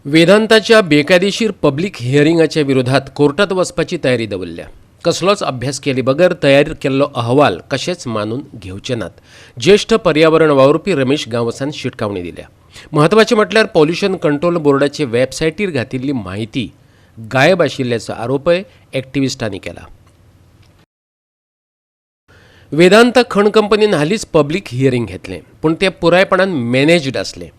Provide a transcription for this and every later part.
वेदांताच्या बेकायदेशीर पब्लीक हियरिंगाच्या विरोधात कोर्टात वचपाची तयारी दवरल्या. कसलोच अभ्यास केले बगर तयार केल्लो अहवाल कशेंच मानून घेवचे नात. ज्येश्ठ पर्यावरण वावुरपी रमेश गांवसान शिटकावणी दिल्या. म्हत्वाचें म्हटल्यार पॉल्युशन कंट्रोल बोर्डाचे वेबसायटीर घातिल्ली म्हायती गायब आशिल्ल्याचो आरोपय एक्टिविस्टांनी केला. वेदांत खण कंपनीन हालींच पब्लीक हियरींग घेतलें, पूण तें पुरायपणान मॅनेज्ड आसलें,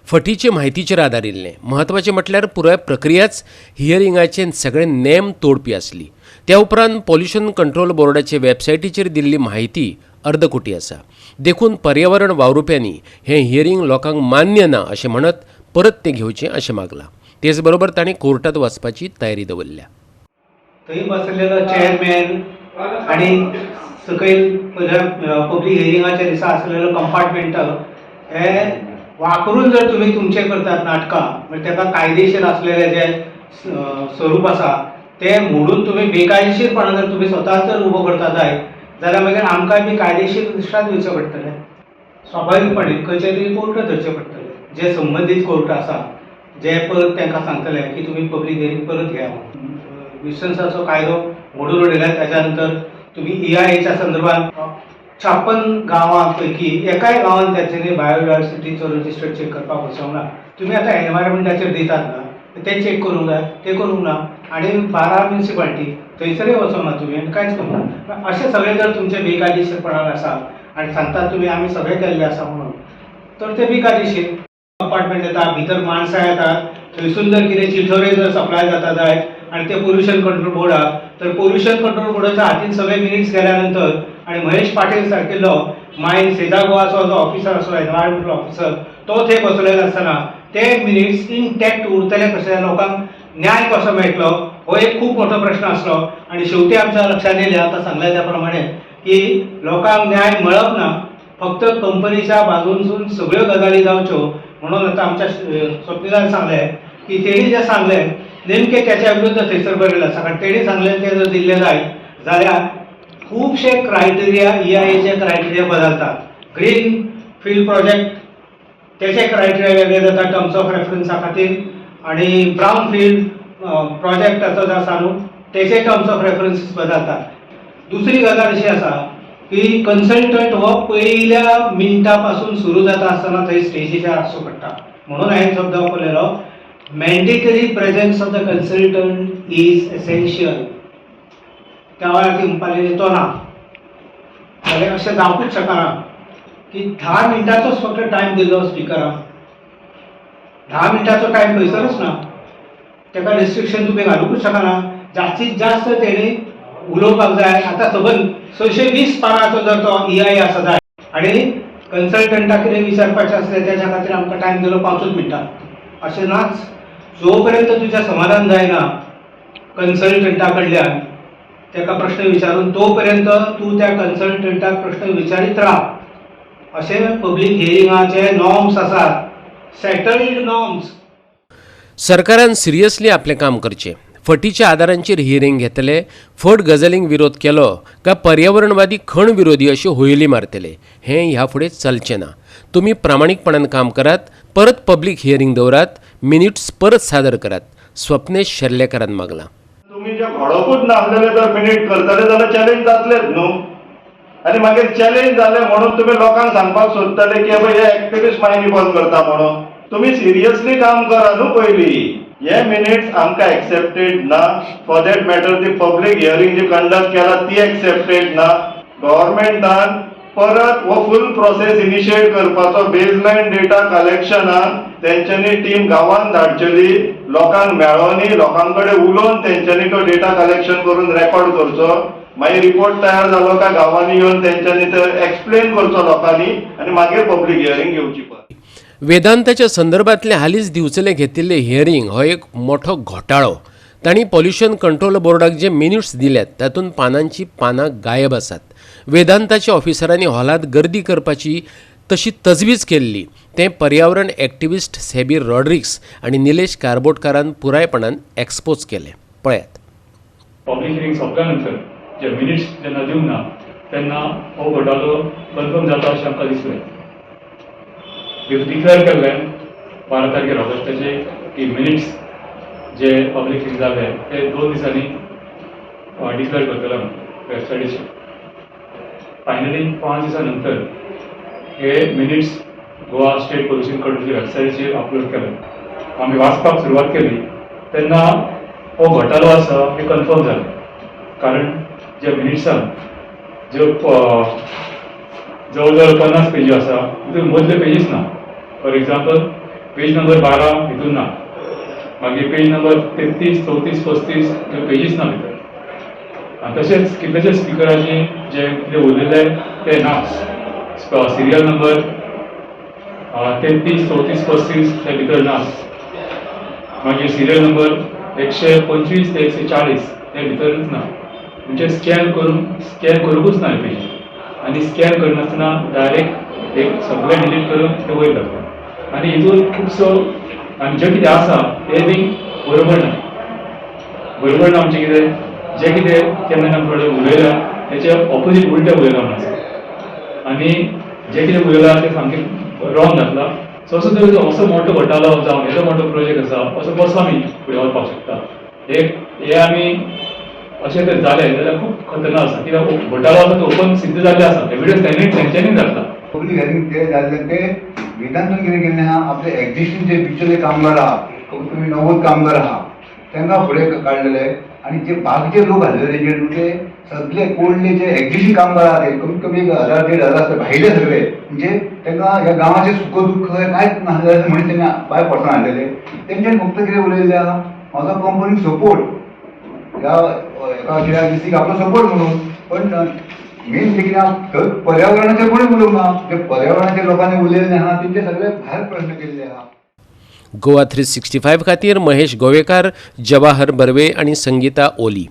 फटीचे म्हायतीचेर आदारिल्लें. म्हत्वाचें म्हटल्यार पुराय प्रक्रियाच हियरिंगाचे सगळे नेम तोडपी आसली. त्या उपरांत पॉल्युशन कंट्रोल बोर्डाचे वेबसायटीचेर दिल्ली म्हायती अर्दकुटी आसा. देखून पर्यावरण वावुरप्यांनी हें हियरींग लोकांक मान्य ना अशें म्हणत परत तें घेवचें अशें मागलां. तेच बरोबर तांणी कोर्टात वचपाची तयारी दवरल्या. थंय बसलेलो चेअरमॅन आणि सकयल पब्लीक हियरिंगाच्या दिसा आसलेलो कंपार्टमेंट हे वापरून जर तुमी तुमचें करतात नाटकां, म्हणजे ताका कायदेशीर आसलेलें जें स्वरूप आसा तें मोडून तुमी बेकायदेशीरपणान जर तुमी स्वताच जर उबो करता जायत जाल्यार मागीर आमकांय बी कायदेशीर दृश्टांत दिवचें पडटलें. स्वाभावीकपणे खंयच्या तरी कोर्टात धरचें पडटलें, जे संबंदीत कोर्ट आसा, जे परत तांकां सांगतले की तुमी पब्लीक हियरींग परत घेया म्हणून. न्युसन्साचो कायदो मोडून उडयला. त्याच्या नंतर तुम्ही ईआयएच्या संदर्भात 56 गांवां पैकी एकाय गांवान तांच्यांनी बायोडायवर्सिटीचो रजिस्टर चेक करपाक वचोंक ना. तुमी आतां एनवायरमेंटाचेर दितात ना, ते चेक करूंक जाय, ते करूंक ना. आनी 12 म्युनिसिपालिटी थंयसरय वचोंक ना तुमी आनी कांयच करूंक ना. अशें सगळें जर तुमचें बेकायदेशीरपणान आसा आनी सांगतात तुमी आमी सगळें केल्लें आसा म्हणून, तर ते बेकायदेशीर. कंपार्टमेंट येता, भितर माणसां येतात, थंयसून जर कितें चिठोरे जर सप्लाय जाता जायत आनी ते पोल्युशन कंट्रोल बोर्डाक, तर पोल्युशन कंट्रोल बोर्डाच्या हातीन सगळे मिनिट्स गेल्या नंतर आनी महेश पाटील सारकिल्लो मायन सेदा गोवाचो जो ऑफिसर आसलो, एनवायरमेंटल ऑफिसर, तो थंय बसलेलो आसतना ते मिनिट्स इंटॅक्ट उरतले कशे, लोकांक न्याय कसो मेळटलो, हो एक खूब मोठो प्रश्न आसलो. आनी शेवटी आमच्या लक्षात येयलें, आतां सांगलें त्या प्रमाणे, की लोकांक न्याय मेळप ना, फक्त कंपनीच्या बाजूनसून सगळ्यो गजाली जावच्यो म्हणून. आतां आमच्या स्वप्निलान सांगलें की तेणी जें सांगलें नेमकें त्याच्या विरुद्ध थंयसर बरयलें आसा, कारण तेणी सांगलें तें जर दिल्लें जायत जाल्यार खुबशे क्रायटेरिया, ईआयएचे क्रायटेरिया बदलतात. ग्रीन फिल्ड प्रोजेक्ट तेचे क्रायटेरिया वेगळे जाता टर्म्स ऑफ रेफरन्सा खातीर आनी ब्रावन फिल्ड प्रोजेक्टाचो जो आसा न्हू, तेचे टर्म्स ऑफ रेफरन्सीस बदलतात. दुसरी गजाल अशी आसा की कन्सल्टंट हो पयल्या मिनटा पासून सुरू जाता आसतना थंय स्टेजीचेर आसचो पडटा. म्हणून हांवें शब्द वापरलेलो, mandatory presence of the consultant is essential. त्या वेळार ती म्हणपाक लागली, तो ना जाल्यार अशें जावपूच शकना की 10 मिनटाचोच फक्त टायम दिल्लो स्पिकराक. 10 मिनटाचो टायम खंयसरूच ना. ताका रिस्ट्रिक्शन तुमी घालूंकूच शकना. जास्तीत जास्त तेणी उलोवपाक जाय. आतां सबंद 620 पानाचो जर तो ईआयए आसा जाय आनी कन्सल्टंटाक कितें विचारपाचें आसलें, त्याच्या खातीर आमकां टायम दिलो पांचूच मिनटां, अशें नाच. जो पर्यंत तुजें समाधान जायना कन्सल्टंटा कडल्यान ताका प्रश्न विचारून, तो पर्यंत तूं त्या कन्सल्टंटाक प्रश्न विचारीत राव, अशें पब्लीक हियरिंगाचे नॉर्म्स आसात, सेटल्ड नॉर्म्स. सरकारान सिरियसली आपलें काम करचें. फटीच्या आदारांचेर हियरींग घेतले, फट गजालींक विरोध केलो काय पर्यावरणवादी खण विरोधी अशी होयली मारतले. हें ह्या फुडें चलचें ना. तुमी प्रामाणीकपणान काम करात, परत पब्लीक हियरींग दवरात, मिनिट्स परत सादर करात, स्वप्नेश शेर्लेकारान मागलां. तुमी जे घडोवपूच नासलेले जर मिनीट करतले जाल्यार चॅलेंज जातलेच न्हू. आनी मागीर चॅलेंज जालें म्हणून तुमी लोकांक सांगपाक सोदतले की हे एक्टिविस्ट मायनी बंद करता म्हणून. तुमी सिरियसली काम करा न्हू पयलीं. हे मिनिट्स आमकां एक्सेप्टेड ना. फॉर that matter, ती पब्लीक हियरींग जी कंडक्ट केला ती एक्सेप्टेड ना. गव्हर्मेंटान परत हो फूल प्रोसेस इनिशिएट करपाचो. बेजलायन डेटा कलेक्शनाक तेंच्यांनी टीम गांवांत धाडचेली, लोकांक मेळोनी, लोकां कडेन उलोवन तेंच्यांनी तो डेटा कलेक्शन करून रेकॉर्ड करचो. मागीर रिपोर्ट तयार जालो काय गांवांनी येवन तेंच्यांनी ते एक्सप्लेन करचो लोकांनी आनी मागीर पब्लीक हियरींग घेवची पडटा. वेदांताच्या संदर्भातलें हालींच दिवचले घेतिल्लें हियरींग हो एक मोठो घोटाळो. तांणी पॉल्युशन कंट्रोल बोर्डाक जे मिनिट्स दिल्यात तातूंत पानांची पानां गायब आसात. वेदांताच्या ऑफिसरांनी हॉलांत गर्दी करपाची तशी तजवीज केल्ली, तें पर्यावरण एक्टिविस्ट सेबीर रॉड्रिक्स आनी निलेश कारबोटकारान पुरायपणान एक्सपोज केलें. पळयात. पब्लीक हियरींग सोंपल्या नंतर जे मिनिट्स जेन्ना दिवंक ना, तेन्ना हो घोटाळो कन्फर्म जाता अशें आमकां दिसलें. डिक्लेअर केल्लें 12 तारखेर ऑगस्टाचे. की मिनिट्स जे पब्लीक हियरींग जाले ते 2 दिसांनी डिक्लेअर करतले म्हणून वेबसायटीचेर. फायनली 5 दिसां नंतर हे मिनिट्स गोवा स्टेट पोल्युशन कंट्रोलच्या वेबसायटीचेर अपलोड केले. आमी वाचपाक सुरवात केली तेन्ना हो घोटालो आसा हें कन्फर्म जालें, कारण ज्या मिनिट्सान ज्यो जवळ जवळ 50 पेजी आसा तितून मदल्यो पेजीस ना. फॉर एग्जाम्पल पेज नंबर 12 हितून ना, मागीर पेज नंबर 33, 34, 35 ह्यो पेजीस ना भितर. आनी तशेंच कितलेशेच स्पिकराचे जे कितें उरलेले ते ना. सिरियल नंबर 33, 34, 35 ते भितर ना. मागीर सिरियल नंबर 125 ते 140 ते भितरूच ना. म्हणजे स्कॅन करूंकूच ना पेजी, आनी स्कॅन करनासतना डायरेक्ट एक सगळें डिलीट करून ते वयर घातले. आनी हितून खुबसो आनी जें कितें आसा तें बी बरोबर ना. बरोबर ना म्हणजे कितें, जें कितें केन्ना थोडें उलयलां तेचे ऑपोजीट उलटें उलयलां म्हूण आसा, आनी जें कितें उलयलां तें सामकें रॉंग घातलां. सो असो तरेचो असो मोठो घोटालो जावन येदो मोठो प्रोजेक्ट आसा असो कसो आमी फुडें वचपाक शकता. हे आमी अशें जर जालें जाल्यार खूब खतरनाक आसा, कित्याक घोटालो आसा तो ओपन सिद्ध जाल्लें आसा, एविडन्स तेंच्यांनी घातला. पब्लीक हियरींग ते जाल्ले ते वेदांतून कितें केल्लें आहा, आपले एक्झिस्टींग जे बिचोले कामगार आहा, कमीत कमी 90 कामगार आहा, तांकां फुडें काडलेले आनी जे बाकीचे लोक आसलेले जे ते सगळे कोडले जे एक्झिस्टींग कामगार आहा ते कमीत कमी 1000 1,500 आसले भायले सगळे, म्हणजे तांकां ह्या गांवाचें सुख दुख्ख कांयच नासलें अशें म्हणून तेंकां बाय पर्सन हाडलेले. तेंच्यांनी फक्त कितें उलयलें आहा, म्हाजो कंपनीक सपोर्ट ह्या एका कित्याक दिसीक आपलो सपोर्ट म्हणून, पण मेन म्हणजे कितें आहा थंय पर्यावरणाचेर कोणी उलोवंक ना, जे पर्यावरणाचेर लोकांनी उलयलें आहा तेंचे सगळे भायर प्रश्न केल्ले आहा. गोवा 365 खातीर महेश गोवेकार, जवाहर बर्वे आनी संगीता ओली.